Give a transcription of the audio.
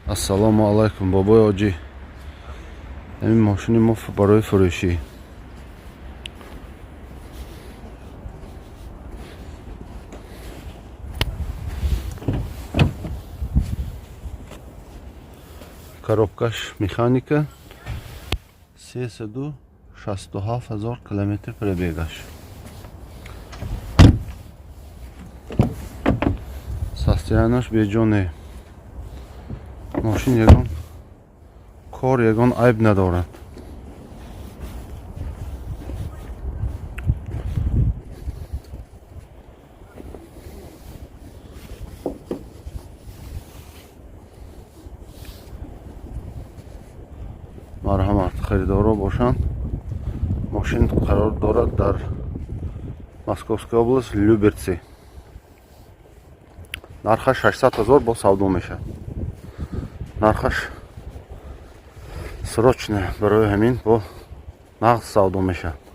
Ассалому алайкум, бобои оҷӣ. Ҳамин мошини мо барои фурӯшӣ. Коробкаш механика, 367 000 километр пробегаш. Состояниаш беҷоне. Мошин ягон кор, ягон айб надорад. Марҳамат, харидоро бошанд. Мошин қарор дорад дар Московская область, Люберцы. Нархаш 600 ҳазор, бо савдо мешавад. Нархаш срочно, барои ҳамин бо нағз савдо мешавад.